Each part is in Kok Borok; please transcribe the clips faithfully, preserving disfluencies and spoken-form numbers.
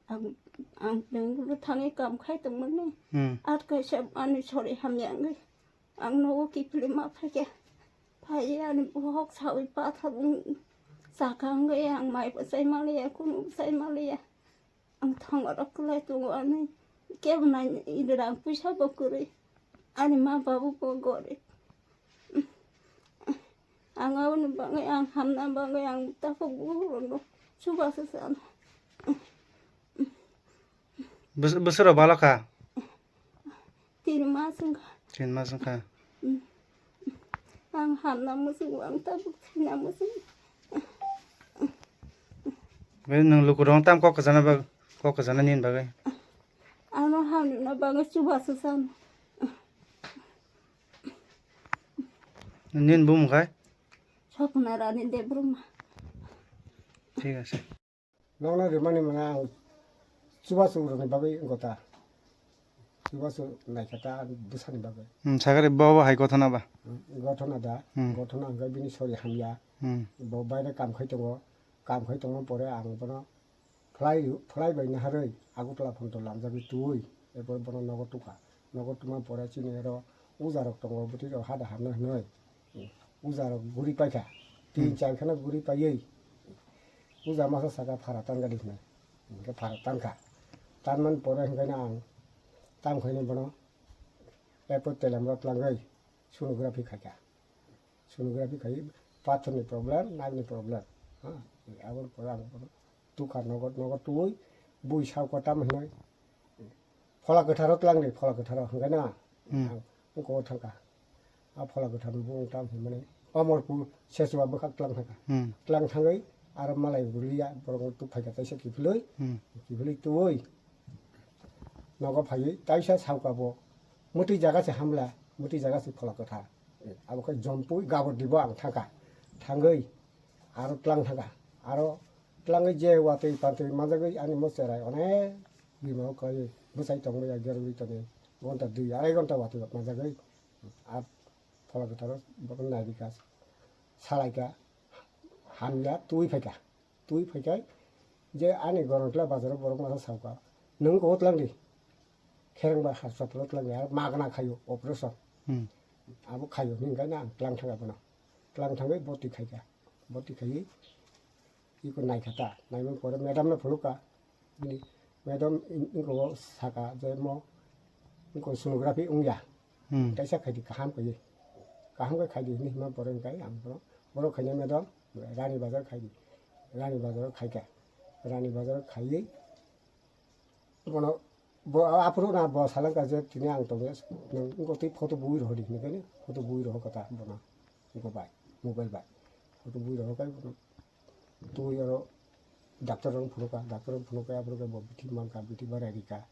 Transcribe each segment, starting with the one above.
Ang, ang bengkulu thangwi kam khai tongmani. Hmm. At kaisa ani sori hamya wngwi ang nogo kiphilwi ma phaikha. Phaiwi ani bohok sawi pathor wng chakha wngwi ang mai bo chai maliya, kunu bo chai maliya. Ang thongo rok kwlai tongo ani kebo nai rang puisa bo kwrwi. Ani ma babu bo gorib. Ang aboni bagwi ang hamna bagwi ang takhuk bukhuk rokno chubachu chano. Bwswk rok balo kha? Tin mas wngkha. Tin mas wngkha. Ang hamna muchungo ang tabuk thwina muchungo. Nwng lukurok tam kok kwchana bag kok kwchana nini bagwi. Ano hamna bagwi chubachu chano. Nini bumung khai? Sopna Rani Debbarma. Thik ase. Nokno rimani mane ang chubachu rokni bagwi wngkha ta. Chubachu naikha ta bwsani bagwi. Hmm, sakari bo bo hai gothona ba? Hmm, gothona da. Hmm. Gothona hwnkhe bini sori hamya. Hmm. Bo baire kam khai tongo. Kam khai tongma pore ang bono phlai, phlai bai naharwi Agartala phonto lamjagwi twiwi, erpor bono nogo tukha. Nogo twma pore chini oro ujarok tongo, bwtwi rok hada hamna hwnwi. Ujarok guri paikha. Tin Hmm. char kheno guri paiwi. Uja masa saka phara tangani hwnwi. Hwnkhe phara tangkha. Tanmani pore hwnkhe no ang tam khaino bono erpor telemro tlangwi sonography khaikha. Sonography khai pathorni problem, nagni problem. Ha, aboni pore ang bono tukha nogo, nogo twi bui sao kotam hinwi phola kwtharo tlangdi, phola kwtharo hwnkhe na Hmm. ang ungko thangkha. A phola kwthar bo wng tam hinmani Omorpur Sechua bwkhak tlang thangkha. Hmm. Tlang thangwi aro malai bulia borok tuk phaikha taisa kiphilwi, Hmm. kiphilwi twi nogo phaiwi taisa saoka bo mwtwi jaga se hamla, mwtwi jaga se phola kwthar. Abo khe jompui gabor dibo ang thangkha. Thangwi aro tlang thangkha. Aro tlangwi je watwi pantwi manjagwi ani mo cherai onek bimao khlaiwi bwchai tongmaya gerwi tongwi gonta dui arai gonta watwi manjagwi a phola kwtharo bono nairikha, salaikha, hamya twi phaikha. Twi phaikhai je ani Gorantla bazaro borok masa saoka, "Nwng kobo tlangdi, kherengba hospital-o tlangdi, aro magna khaio operation." Hmm. Abo khaio hwnwi hwnkhe ang tlang thangkha bono. Tlang thangwi boti khaikha. Boti khaiwi iko naikha ta. Naimani pore madam no phunukha. Bini madam in-, inko saka je mo inko sonography wngya. Hmm. Kaisa khaidi kaham khaidi. Kaham khe khaidi hwnwi hima pore hwnkhe ang bono, bono khaina madam Rani Bazar khaidi. Rani Bazar khaikha. Rani Bazar khaiwi bono bo aphuru na bo salangkha je tini ang tongya, nwng wngkha twi photo bui rohordi hwnwi khe photo bui rohorkha ta bono wngkha bai mobile bai photo bui rohorkha. Twi oro doctor rok phunukha, doctor rok phunukha, aphuru khe bo bithi mankha, bithi barai rikha,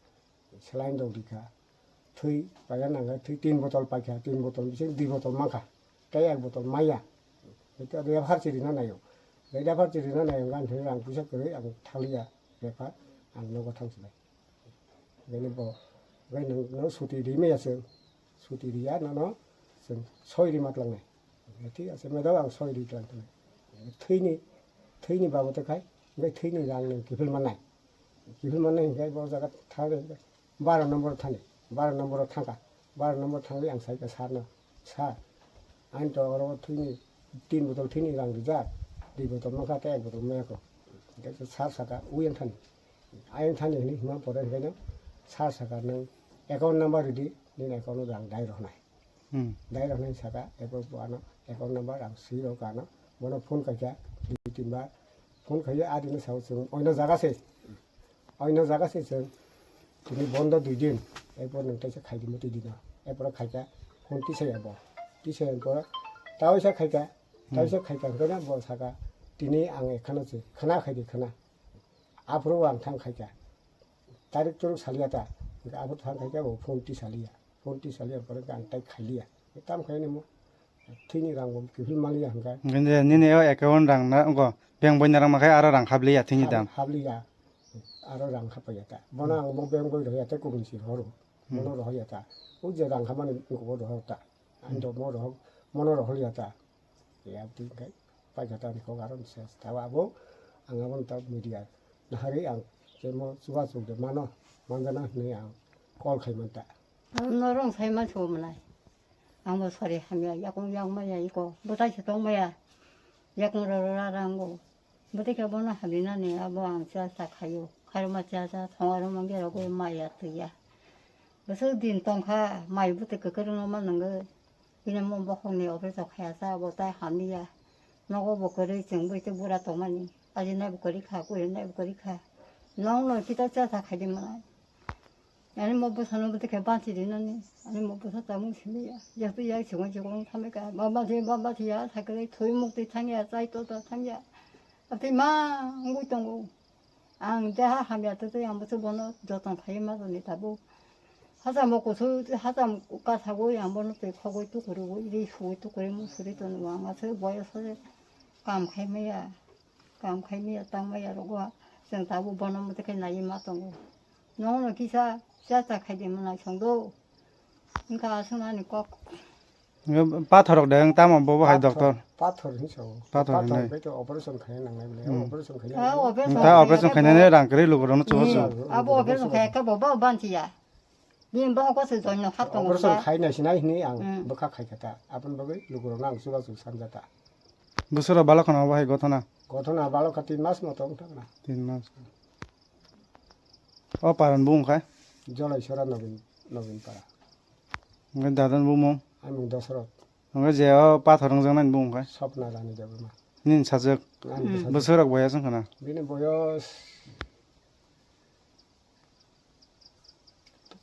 saline rok rikha, thwi paina nangkha, thwi tin botol paikha, tin botol bising dui botol mankha, tei ek botol maya. Hwnkhe refer chirina naio, refer chirina naio, gan thani rang puisa kwrwi ang thaliya refer, ang nogo thang sinai. Bini bo, bai nwng, nwng suti ri maya chwng, suti riya nono chwng soi rima tlangnai. Thik ase, madam ang soi ri tlang tlangnai. Thwini, thwini babote khai, hwnkhe thwini rang nwng kiphil mannai. Kiphil mannai hwnkhe bo jaga thangwi hwnkhe baro nombor thani, baro nombor thangkha, baro nombor thangwi ang saikha sir no, "Sir, ani to oro thwini tin botol thwini rang rijak, dui botol mankha tei ek botol mayakho." Hwnkhe sir saka, "Ui ang thani." Ayang thani hwnwi hima pore hwnkhe no sir saka, "Nwng account number ridi, nini account o ang dai rohornai." Hmm. Dai rohornai saka, ebo bo ano account number ang swi rw kha ano, bono phone khaikha, dui tin bar phone khaiwi adino sao chwng oino jaga se, oino jaga se chwng tini bondo dui din, ebo nwng teisa khaidi mwtwi dino, ebo khaikha phone tisaya bo, tisaya pore taisa khaikha, taisa khaikha hwnkhe no bo saka, "Tini ang ekhano se khna khaidi khna." Aphuru ang thang khaikha. Tarik turuk saliya ta. Hwnkhe aphuru thang khaikha bo phone ti saliya. Phone ti saliya pore ang tai khailiya. Tam khaini mo. Thwini rang bo kiphil maliya hwnkhe. Hwnkhe nini o account rang na go bank boina rang makhai aro rang habliya thwini dam. Habliya. Aro rang hapaiya ta. Bono ang bo bank boi rohya ta kubun si horo. Bono rohya ta. O je rang hamani ko rohor ta. Ang do mo rohor. Mono rohor ya ta. Ya, twi hwnkhe paikha ta ani kok aro se tabo abo ang abo ta media naharwi ang Khe mo chubachu de mano, manjana hinwi ang call khai manta. Norong sai mansugo mwnai. Ang bo sari hamya, yakung yang maya iko, bwtai se tong maya. Yakung roro ra rango. Bwtai khe bono hamya nani abo ang cha cha khaio. Khairokma cha cha thongarokma gerogoi maya twiya. Bwswk din tongkha, mai bwtwi kwkrwngno ma nungwi. Bini mo bokhokni operation khaya sa, abo tai hamliya. Nogo bo kwrwi chwng bwtwi bura tongmani. Ajinai bo kwrwi kha, kurinai bo kwrwi kha. Nokno kisa cha cha khaidi mwnai. Ani mo bwsano bwtwi khe bansi rinani. Ani mo bwsa chamung simiya. Yaktu yak chikon chikon thamika. Baba thi, baba thi ya, sakre thui mukti thangya, chai to to thangya. Atwi ma ngui tongo. Ang deha hamya twi twi ang bwswk bono joton khai ma tongni tabuk. Hachamo kusu, hacham kasagwi ang bono twi khogwi tukurugwi, ri sugwi tukurwi musuri tongo. Ang aswk boyos se kam khai maya, kam khai maya, tang maya rogo. Chwng tabuk bono mwtai khe naiwi ma tongo. Nokno kisa cha cha khai di mwnai songdo. Wngkha aswk ani kok. Pathor rok de wng tamo bobo hai doctor. Pathor hinwi sao. Pathor hinwi. Pathor bai to operation khaina nangnai bole. Hmm. Operation khaina. Ah, operation ta operation khaina ne rang kwrwi lukurokno chubachu. Hmm. Abo operation khaina khe bobo banchiya. Bini bohok se joino hat tongo. Operation khaina sinai hinwi ang bwkha khaikha ta. Aboni bagwi lukurokno ang chubachu sanjata. Bwswra balok khana obo hai gothona. Gothona balok kha tin mas moto wngthangna. Tin mas. O paran bung khai? Jolai sora Nobin, Nobin para. Hwnkhe dadan bumung? Amung Dosrot. Hwnkhe je o pathor wngjaknai bung khai? Sopna Rani Debbarma. Nini sajwk? Ani bwsajwk. Bwswk rok boyas wngkha na? Bini boyos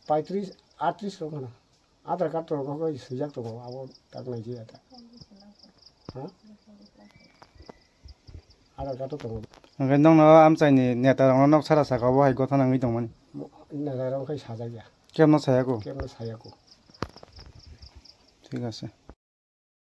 paitris, atris rok wngkha na. Aadhaar card tongo, kok swijak tongo, abo tak nai jaya ta. Ha? Aadhaar card tongo. Hwnkhe nokno amchaini neta rokno nok sara saka obo hai gothona wngwi tongmani. Mo-, neta rok khai sajak ya. Kebno sayako? Kebno sayako. Thik ase.